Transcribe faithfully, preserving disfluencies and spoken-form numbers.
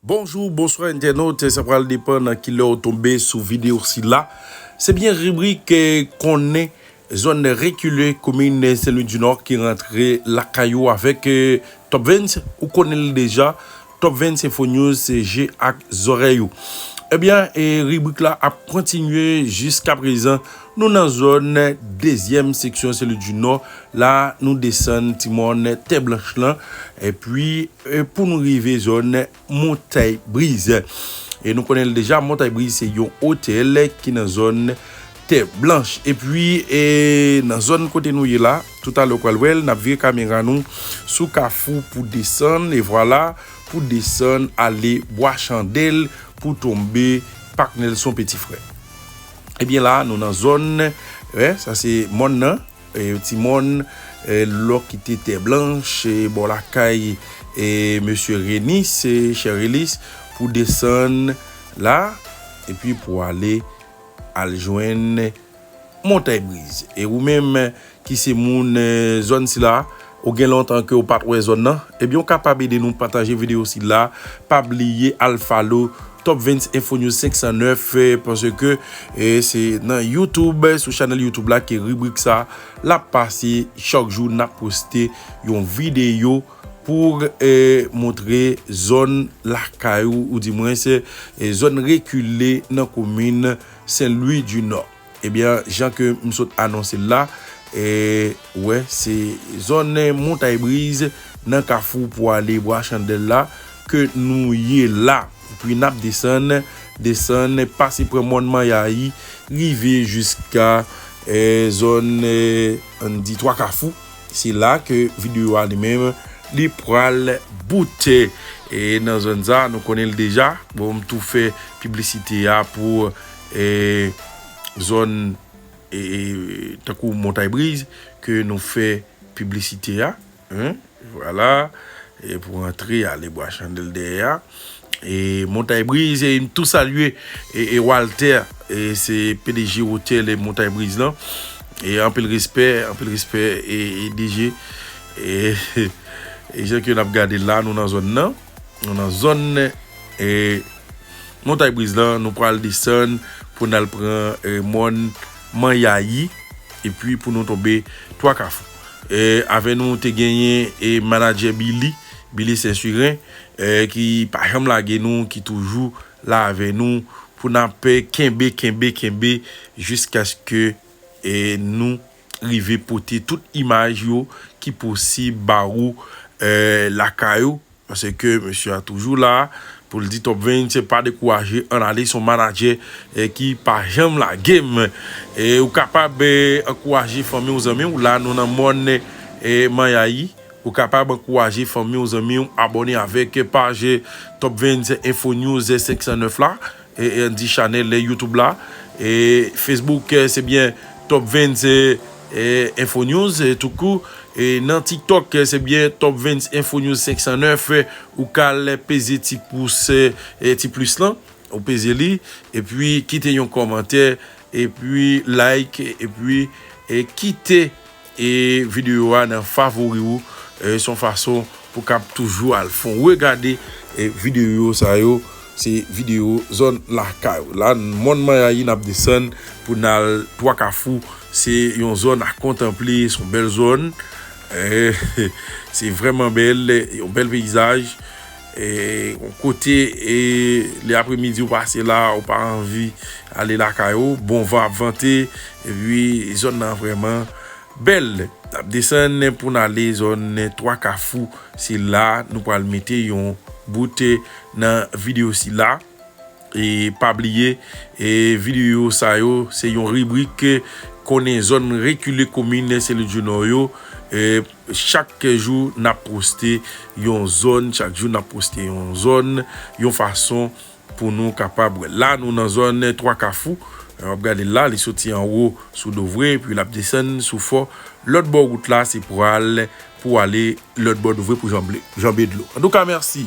Bonjou, bonswa entènot, sa pral depann nan kilè w tonbe sou videyo sila. Se byen ribrik, eh, konnen zòn rekile komin Sen Lwi di Nò ki rantre lakay ou avèk, eh, Top Vens, ou konnen l deja. Top Vens Info News, se je ak zòrèy ou. Ebyen, e ribrik la ap kontinye jiska prezan. Nou nan zòn dezyèm seksyon Sen Lwi di Nò. La, nou desann ti mòn Tè Blanch lan. Epi, e pou nou rive zòn Montay Briz. E nou konnen l deja, Montay Briz se yon otèl ki nan zòn Tè Blanch. Epi, e nan zòn kote nou ye la, toutalè w pral wè l, n ap vire kamera nou sou kafou pou desann. E vwala, pou desann ale Bwa Chandèl pou tonbe Pak Nèlson Peti Frè. Ebyen la, nou nan zòn, wè, sa se mòn nan, e, ti mòn, e, lè w kite Tè Blanch, e, bò lakay, e, mesye Renis, e, Chèrelis, pou desann la, epi pou ale, al jwenn Montay Briz. E ou menm ki se moun, e, zòn sila, ou gen lontan ke ou pa t wè zòn nan, ebyen, ou kapab ede nou pataje videyo sila. Pa bliye al follow Top Vens Info News senk san nèf, e, paske, e, se nan YouTube, sou chanèl YouTube la ke ribrik sa l ap pase chak jou. N ap poste yon videyo pou, e, montre zòn lakay ou, ou di mwen se, e, zòn rekile nan komin Sen Lwi di Nò. Ebyen, jan ke m sot anonse l la, e, wè, se zòn Montay Briz nan kafou pou ale Bwa Chandèl la ke nou ye la. Epi n ap desann, desann, pase pran mòn Manyayi, rive jiska, e, zòn, e, ann di Twa Kafou. Se la ke videyo a li menm, li pral bout. E nan zòn sa, nou konnen l deja. Bon, m tou fè piblisite a pou, e, zòn, e, e, tankou Montay Briz, ke nou fè piblisite a. Hein? Vwala. E pou antre, ale Bwa Chandèl dèyè a. E Montay Briz, e m tou salye, e, e Walter, e se P D G otèl Montay Briz lan. E anpil respè, anpil respè, e, e D G. E, e jan ke n ap gade la, nou nan zòn nan. Nou nan zòn, e, Montay Briz lan, nou pral desann pou n al pran, e, mòn Manyayi, epi pou nou tonbe Twa Kafou. E, avè nou, te genyen, e, manadjè Billy, Billy Sensiren, e, ki pa janm lage nou, ki toujou la avè nou, pou n ap kenbe, kenbe, kenbe, jiskaske, e, nou rive pote tout imaj yo ki posib ba ou, e, lakay ou, paske mesye a toujou la, pou l di Top Vens, pa dekouraje, ann ale, se yon manadjè, e, ki pa janm lage m. E, ou kapab, e, ankouraje fanmi w, zanmi w, la nou nan mòn, e, Manyayi. Ou kapab ankouraje fanmi w, zanmi w, abòne avèk paj Top Vens Info News senk san nèf la, e, e, ann di chanèl YouTube la, e, Facebook, e, se byen Top Vens, e, e, Info News, e, toukou, e, nan TikTok, e, se byen Top Vens Info News senk san nèf, e, ou ka al peze ti pous, e, e, ti plis lan, ou peze li, epi kite yon kòmantè, epi like, epi, e, kite, e, videyo a nan favori ou, e, se yon fason pou kab toujou al fè yon regade, e, videyo sa yo, se videyo zòn lakay ou. La, mòn Manyayi n ap desann pou n al Twa Kafou, se yon zòn a kontanple, se yon bèl zòn. E, se vrèman bèl, yon bèl peyizaj. E, yon kote, e, lè apremidi ou pase la, ou pa anvi ale lakay ou, bon van ap vante, epi zòn nan vrèman bèl. N ap desann pou n ale zòn Twa Kafou. Se la nou pral mete yon bout nan videyo sila. E pa bliye, e videyo sa yo, se yon ribrik konnen zòn rekile komin Sen Lwi di Nò yo. E chak jou n ap poste yon zòn, chak jou n ap poste yon zòn, yon fason pou nou kapab wè. La, nou nan zòn Twa Kafou. W ap gade l la, li soti anwo sou Dovre, epi l ap desann sou fò. Lòt bò wout la, se pral pou ale lòt bò Dovre pou janbe, janbe dlo. Antouka, mèsi.